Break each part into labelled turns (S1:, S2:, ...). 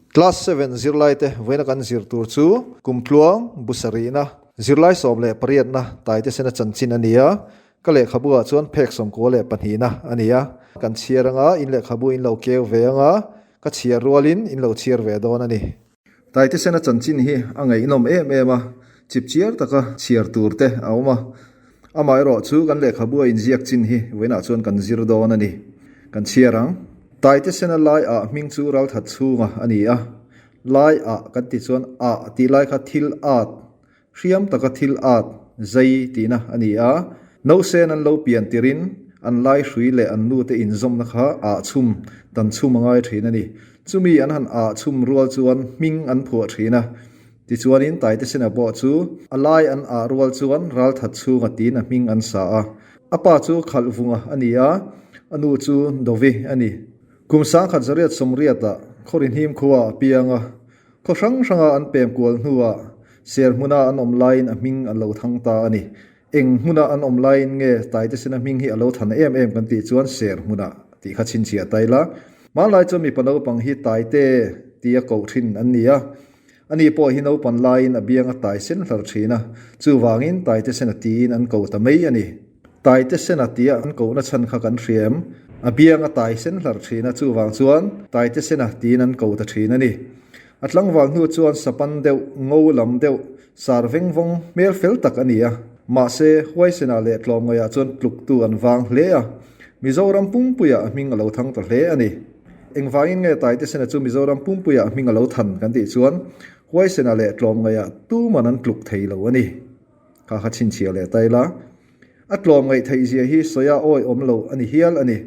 S1: Class 7 zirlaite vawiina kan zir tur chu kumtluang bu sarihna, zirlai 18na taite sena chanchin a ni a, ka lehkhabu ah chuan phek 92na a ni a. Kan chhiar anga in lehkhabu in lo keu ve anga ka chhiar rualin in lo chhiar ve dawn a ni. Taite sena chanchin hi a ngaihnawm em em a, chipchiar taka chhiar tur te a awm a. Amaherawh chu kan lehkhabu a inziak chin hi vawiinah chuan kan zir dawn a ni. Kan chhiar ang. Taite sena lai ah hming chu ralthat chhunga a ni a. Lai ah kan tih chuan ah tih lai kha thil at, hriam taka thil at, zai tihna a ni a. Nausen an lo pian tirin an lai hrui leh an nute inzawmna kha ah chhum, dan chhum a ngai thin a ni. Chumi an han ah chhum rual chuan hming an phuah thin a. Tichuanin Taitesena pawh chu a lai an ah rual chuan ralthat chhunga tiin a hming an sa a. A pa chu Khalhvunga a ni a, a nu chu Dovi a ni. Kum 1880ah Khawrihnim khua a piang a, khaw hrang hranga an pem kual hnuah ser hmuna an awm laiin a hming an lo thang ta a ni. Eng hmuna an awm laiin nge Taitesena hming hi a lo than em em kan tih chuan ser hmuna tih kha chhinchhiah ta ila. Hmanlai chuan mipa naupang hi Taite tia koh thin an ni a. Ani pawh hi naupan laiin a biang a tai sen hlar thin a, chuvangin Taite Sena tiin an ko ta mai a ni. Taite Sena tia an kohna chhan kha kan hria em? A biang a tai sen hlar thin a, chuvang chuan Taite Sena tiin an ko ta thin a ni. A tlangval hnu chuan sapan deuh, ngo lam deuh, sar veng vawng hmel fel tak a ni a. Mahse, Huaisena leh tlawmngaiah chuan tluktu an vang hle a, Mizoram pumpuiah a hming a lo thang ta hle a ni. Engvangin nge Taitesena chu Mizoram pumpuiah a hming a lo than kan tih chuan Huaisena leh tlawmngaiah tuman an tluk thei lo a ni. Kha kha chhinchhiah leh ta ila. A tlawmngaih theih zia hi sawi a awi awm lo a ni hial a ni.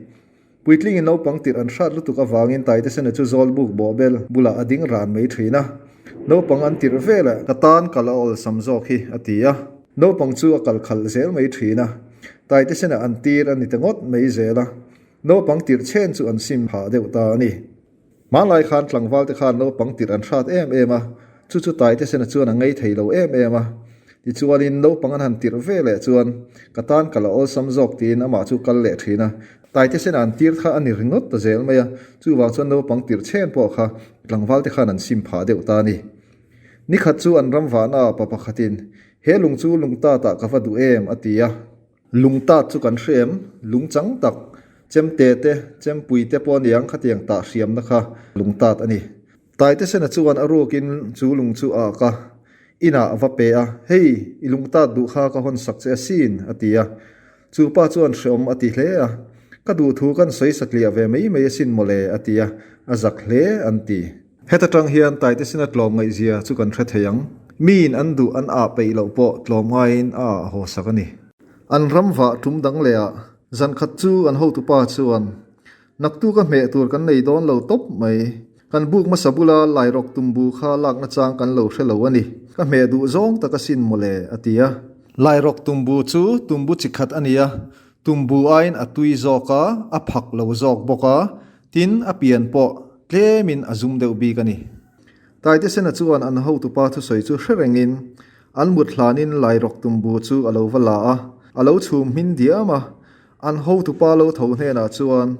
S1: Puitlingin naupang tirh an hrat lutuk avangin Taitesena chu Zawlbuk bawhbel bulah a ding ran mai thin a. Naupang an tirh veleh ka tan kal a awlsam zawk hi a ti a. Naupang chu a kal khalh zel mai thin a. Taitesena an tir a ni ta ngawt mai zel a. Naupang tirh chen chu an sim phah deuh ta a ni. Hmanlai khan tlangval te khan naupang tirh an hrat em em a, chu chu Taitesena chuan a ngei thei lo em em a. Tichuanin naupang an han tirh ve leh chuan ka tan ka la awlsam zawk tiin amah chu kal leh thin a. Taitesena an tir kha a ni ringawt ta zel mai a, chuvang chuan naupang tirh chen pawh kha tlangval te khan an sim phah deuh ta a ni. Nikhat chu an ram vahna ah pa pakhatin, He lung chu lungtat ah ka va duh em? a ti a. Lungtat chu kan hre em? Lungchang tak, chemte te, chempui te pawh aniang khatiang tah hriamna kha lungtat a ni. Taitesena chuan a rukin chu lung chu a ak a, inah a va pe a, Hei, i lungtat duh kha ka hawn sak che asin, a ti a. Chu pa chuan hreawm a ti hle a, Ka duh thu kan sawi satliah ve mai mai asin mawle, a ti a, a zak hle an ti. Heta tang hian Taitesena tlawm ngaihzia chu kan hre thei ang. Miin an duh an ah peih loh pawh tlawm ngaiin a ah haw sak a ni. An ram vah tum dang leh ah zan khat chu an hotupa chuan, Naktuk a hmeh tur kan nei dawn lo tawp mai. Kan buk hmasa bula Lairawk tumbu kha lak nachang kan lo hre lo a ni. Ka hmeh duh zawng tak asin mawle, a ti a. Lairawk tumbu chu tumbu chi khat a ni a, tumbu aiin a tui zawk a, a phak lo zawk bawk a, Tin, a pian pawh tlemin a zum deuh bik a ni. Taitesena chuan an hotupa thusawi chu hre rengin an mut hlanin Lairawk tumbu chu a lo va la a, a lo chhum hmin diam a. An hotupa lo tho hnenah chuan,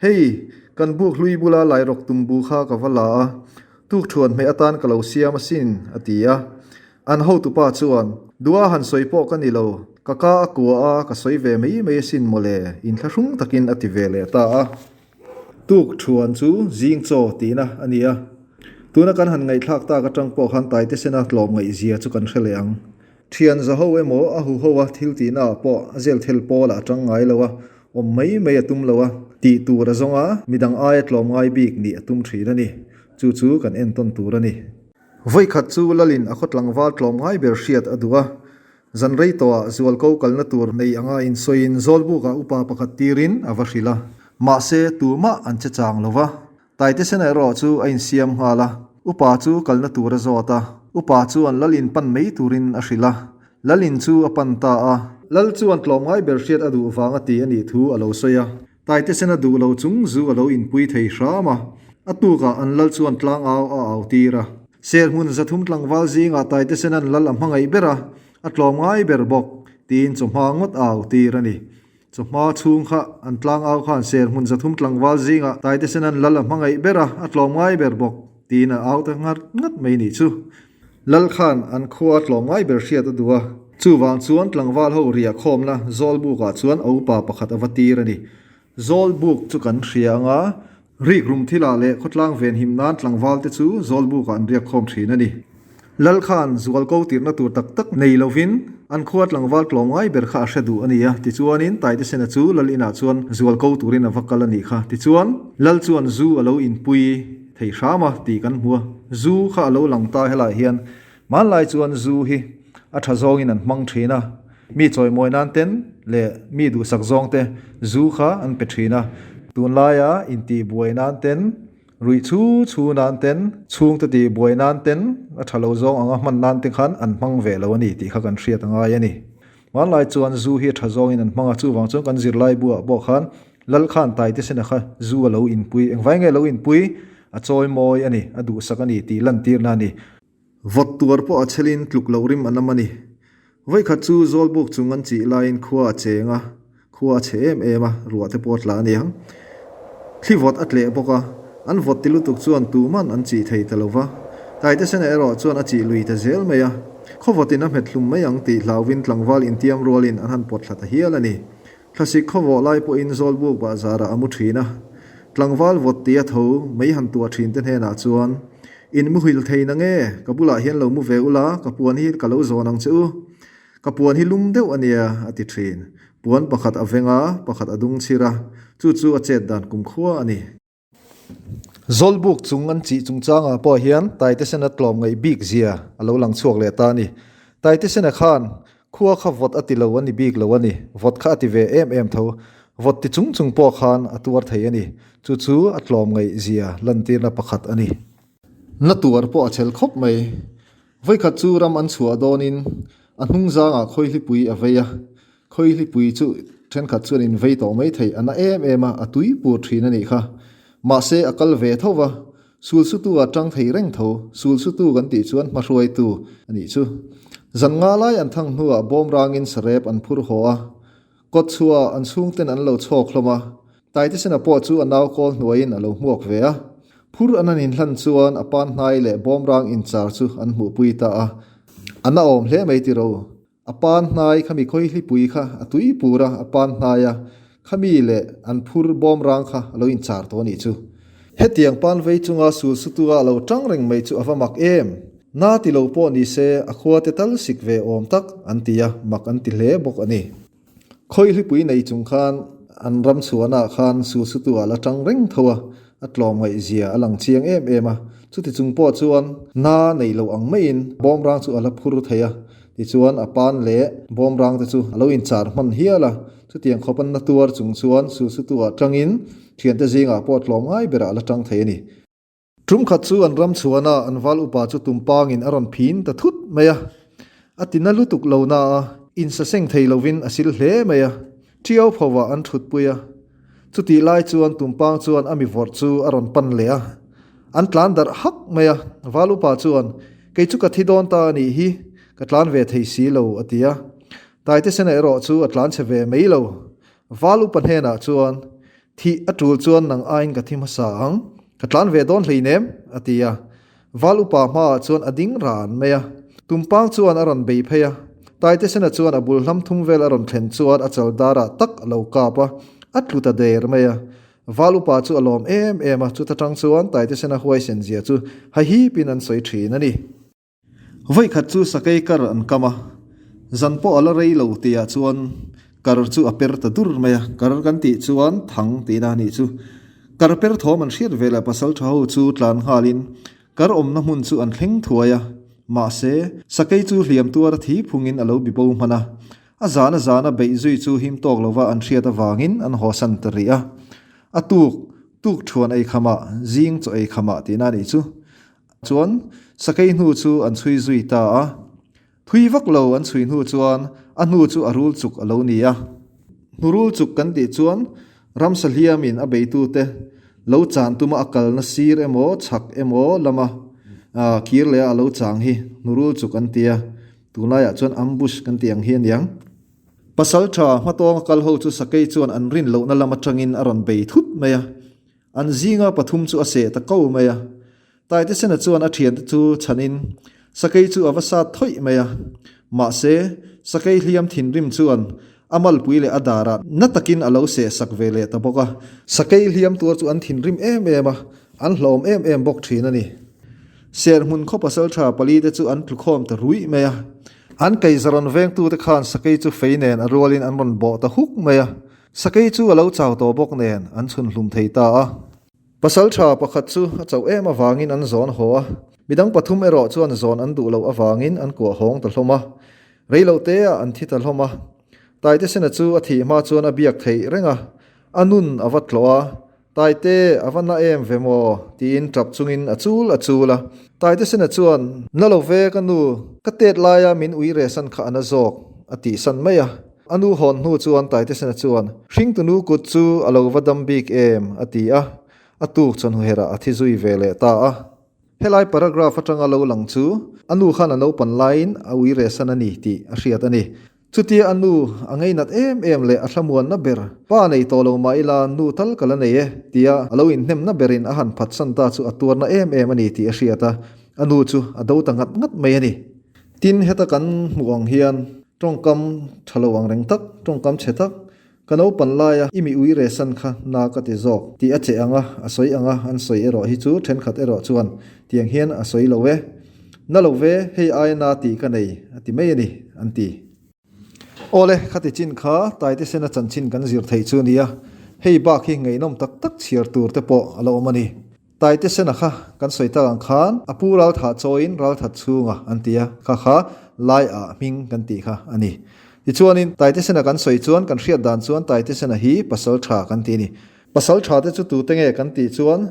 S1: Hei, kan buk hlui bula Lairawk tumbu kha ka va la a, tukthuan hmeh atan ka lo siam asin, a ti a. An hotupa chuan, Dua han sawi pawh ka ni lo, ka ka a kua a, ka sawi ve mai mai asin mawle, inthlahrung takin a ti ve leh ta a. Tuk thuan chu zing chaw tihna a ni a. Tuna kan han ngaihthlak tak atang pawh khan Taitesena tlawm ngaihzia chu kan hre leh ang. Thian za ho emaw a hu ho a thil tihna ah pawh a zel thel pawl ah a tang ngai lo a, awm mai mai a tum lo a, tih tur a zawng a, midang aia tlawm ngai bik nih a tum thin a ni. Chu chu kan entawn tur a ni. Vawikhat chu Lalin a khaw tlangval tlawm ngai ber hriat a duh a, Zan rei tawhah zualko kalna tur nei anga insawiin Zawlbukah upa pakhat tirin a va hrilh a. Mahse, tumah an che chang lo va. Taitesena erawh chu a insiam nghal a, upa chu kalna tur a zawt a. Upa chuan Lalin pan mai turin a hrilh a. Lalin chu a pan ta a. Lal chuan tlawmngai ber hriat a duh vang a ti a nih thu a lo sawi a. Taitesena duh lo chung zu a lo inpui thei hram a, a tukah an lal chuan tlangau a au tir a. Serhmun 300 tlangval zingah Taitesena'n lal a hmangaih ber a, a tlawm ngai ber bawk, tiin chawhma ngawt a au tir a ni. Chawhma chhung kha an tlangau khan Serhmun 300 tlangval zingah Taitesena'n lal a hmangaih ber a, a tlawm ngai ber bawk. Tiin a au ta ngat ngat mai nih chu. Lal khan an khua tlawmngai ber hriat a duh a, chuvang chuan tlangval ho riah khawmna Zawlbukah chuan a upa pakhat a va tir a ni. Zawlbuk chu kan hria anga rik rum thilah leh khawtlang venhim nan tlangval te chu Zawlbukah an riak khawm thin a ni. Lal khan zual ko tirhna tur tak tak nei lovin an khua tlangval tlawmngai ber kha a hre duh a ni a, tichuanin Taitesena chu Lal inah chuan zual ko turin a va kal a nih kha. Tichuan Lal chuan zu a lo inpui thei hram a tih kan hmu a, zu kha a lo lang ta helaiah hian hmanlai chuan zu hi a tha zawngin an hmang thin a, mi chawimawi nan ten leh mi duhsak zawng te zu kha an pe thin a, tunlaia intihbuai nan ten Ruih chu chu nan ten, chhungte tih buai nan ten, a tha lo zawng anga hman nan te khan an hmang ve lo a ni tih kha kan hriat a ngai a ni. Hmanlai chuan zu hi a tha zawngin an hmang a, chuvang chuan kan zirlai buah pawh khan Lal khan Taitesena kha zu a lo inpui, engvai nge a lo inpui? A chawi mawi a ni, a duhsak a ni tih lantirna a ni. Vawt tuar pawh a chelin tluk loh rim a nam a ni. Vawikhat chu Zawlbuk chung an chih laiin khua a cheng a, khua a chhe em em a, ruah te pawh a tla a ni ang. Thli vawt a tleh bawk a, an vawt ti lutuk chuan tuman an chih thei ta lo va. Taitesena erawh chuan a chih lui ta zel mai a, khaw vawtin a hmet hlum mai ang tih hlauvin tlangval intiam rualin an han pawt thla ta hial a ni. Thlasik khawvawh lai pawhin Zawlbuk bahzarah a mu thin a, tlangval vawt tia tho mei han tuah thin te hnenah chuan, In muhil thei na nge? Ka bulah hian lo mu ve ula, ka puan hi ka lo zawn ang che u. Ka puan hi lum deuh a nia, a ti thin. Puan pakhat a veng a, pakhat a dung chhir a, chu chu a chet dan kumkhua a ni. Zawlbuk chung an chih chungchangah pawh hian Taitesena tlawm ngaih bik zia a lo lang chhuak leh ta a ni. Taitesena khan khua kha vawt a ti lo a ni bik lo a ni, vawt kha a ti ve em em tho. Vawt ti chung chung pawh khan a tuar thei a ni. Chu chu a tlawm ngaih zia lantirna pakhat a ni. Na tuar pawh a chhel khawp mai. Vawikhat chu ram an chhuah dawnin a hnung zangah khawihlipui a vei a, khawihlipui chu thenkhat chuan in vei tawh mai thei a na em em a, a tui pur thin a nih kha. Mahse a kal ve tho va, sul sutu a tang thei reng tho, sul sutu kan tih chuan hmahruaitu a nih chu. Zan nga lai an thang hnuah bawm rangin sarep an phur haw a, Kawt chhuah an chhungten an lo chhawk hlawm a, Taitesena pawh chu a nau kawl hnuaiin a lo hmuak ve a. Phur an han inhlan chuan a pan hnai leh bawmrang inchar chu an hmuhpui ta a. A na awm hle mai tiro. A pan hnai khami khawihlipui kha a tui pur a, a pan hnai a, khami leh an phur bawmrang kha a lo inchar tawh a nih chu. Hetiang pan vei chunga sul sutua a lo tang reng mai chu a va mak em! Na ti lo pawh ni se a khua te tal sik ve awm tak an ti a, mak an ti hle bawk a ni. Khawihlipui nei chung khan an ram chhuahnaah khan sul sutua a la tang reng tho a, a tlawm ngaihzia a lang chiang em em a. Chuti chung pawh chuan na nei lo ang maiin bawmrang chu a la phur thei a, tichuan a pan leh bawmrang te chu a lo inchar hman hial a. Chutiang khawp an na tuar chung chuan sul sutua tangin thiante zingah pawh tlawm ngai berah a la tang thei a ni. Tum khat chu an ram chhuana an val upa chu tumpangin a rawn phin ta thut mai a, a ti na lutuk lo na a, insaseng thei lovin a sil hle mai a, ṭiau phovah an ṭhutpui a. Chutih lai chuan tumpang chuan a mi vawrh chu a rawn pan leh a, an tlan darh hak mai a, val upa chuan, Kei chu ka thi dawn ta a nih hi, ka tlan ve thei si lo, a ti a. Taitesena erawh chu a tlan chhe ve mai lo. Val upa hnenah chuan, Thih a tul chuan nang aiin ka thi hmasa ang, ka tlan ve dawn hleinem, a ti a. Val upa hmaah chuan a ding ran mai a. Tumpang chuan a rawn bei phei a. Taitesena chuan a bul hlam thum vel a rawn thlen chuan a chal darah tak a lo kap a, a tlu ta der mai a. Val upa chu a lawm em em a, chuta tang chuan Taitesena huaisen zia chu hahipin an sawi thin a ni. Vawikhat chu sakei kar an kam a, zan pawh a la rei lo tihah chuan kar chu a per ta dur mai a, kar kan tih chuan thang tihna a nih chu. Kar per thawm an hriat ve leh pasal tha ho chu tlan nghalin kar awmna hmun chu an thleng thuai a, mahse sakei chu hliam tuar a thi phungin a lo bi bo hman a, a zana zana beih zui chu him tawk lova an hriat avangin an hawsan ta rih a, a tuk tuk thuan ei khamah zing chaw ei khamah tihna a nih chu. Chuan sakei hnu chu an chhui zui ta a, thui vak lo an chhui hnu chuan a hnu chu a rul chuk a lo ni a. Hnu rul chuk kan tih chuan ramsa hliamin a beitute lo chan tuma a kalna sir emaw chhak emaw lama kir leh a lo chang hi hnu rul chuk an ti a, tunlaiah chuan ambush kan tih ang hi a niang. Pasal tha hmatawnga kal ho chu sakei chuan an rin lohna lam atangin a rawn bei thut mai a. An zinga pathum chu a seh ta ko mai a. Taitesena chuan a thiante chu chhanin sakei chu a va sat thawih mai a. Mahse, sakei hliam thinrim chuan a malpui leh a darah na takin a lo seh sak ve leh ta bawk a. Sakei hliam tuar chu an thinrim em em a, an hlawm em em bawk thin a ni. Serhmun khaw pasaltha palite chu an tlukhawm ta ruih mai a. An keiza rawn vengtute khan sakei chu fei nen a rualin an rawn bawh ta huk mai a. Sakei chu a lo chau tawh bawk nen an chhun hlum thei ta a. Pasaltha pakhat chu a chauh em avangin an zawn haw a, midang pathum erawh chuan zawn an duh loh avangin an kuah hawng ta hlawm a. Reilote ah an thi ta hlawm a. Taitesena chu a thih hma chuan a biak theih reng a, a nun a va tlawh a, Taite, a va na em ve maw? tiin tap chungin a chul a chul a. Taitesena chuan, Na lo ve ka nu, ka tet laia min ui rehsan kha a na zawk, a tihsan mai a. A nu hawn hnu chuan Taitesena chuan, Hringtunu kut chu a lo va dam bik em? a ti a, a tuk chawhnuherah a thi zui ve leh ta a. Helai paragraph atanga lo lang chu a nu khan a naupan laiin a ui rehsan a ni tih a hriat a ni. Chutia a nu a ngeinat em em leh a thlamuanna ber, Pa nei tawh lo mah ila nu tal ka la nei e, tia a lo inhnemna berin a han phatsan ta chu a tuarna em em a ni tih a hriat a, a nu chu a do ta ngat ngat mai a ni. Tin, heta kan hmuh ang hian tawngkam tha lo ang reng tak, tawngkam chhe tak, ka naupan laia i mi ui rehsan kha na ka ti zawk tih a che ang a, a sawi ang a, an sawi erawh hi chu thenkhat erawh chuan tiang hian a sawi lo e. Na lo ve, hei aia na tih ka nei, a ti mai a ni, an ti. Awle, khati chin kha Taitesena chanchin kan zir theih chu a nia, hei bak hi ngaihnawm tak tak chhiar tur te pawh a la awm a ni. Taitesena kha kan sawi tak ang khan a pu ralthah chawiin ralthat chhunga an ti a, kha kha lai ah hming kan tih kha a ni. Tichuanin Taitesena kan sawi chuan kan hriat dan chuan Taitesena hi pasal tha kan ti a ni. Pasal tha te chu tute nge kan tih chuan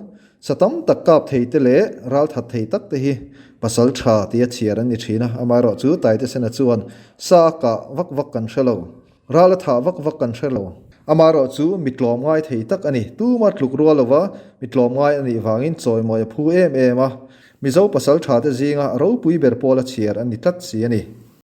S1: sa tam tak kap thei te leh ralthat thei tak te hi pasal tha tia chhiar an ni thin a, amaherawhchu Taitesena chuan sa a kah vak vak kan hre lo. Ral a thah vak vak kan hre lo. Amaherawh chu mi tlawm ngai thei tak a ni. Tuma tluk rual lova mi tlawm ngai a nih vangin chawimawi a phu em em a. Mizo pasal tha te zinga a ropui ber pawl a chhiar a ni tlat si a ni.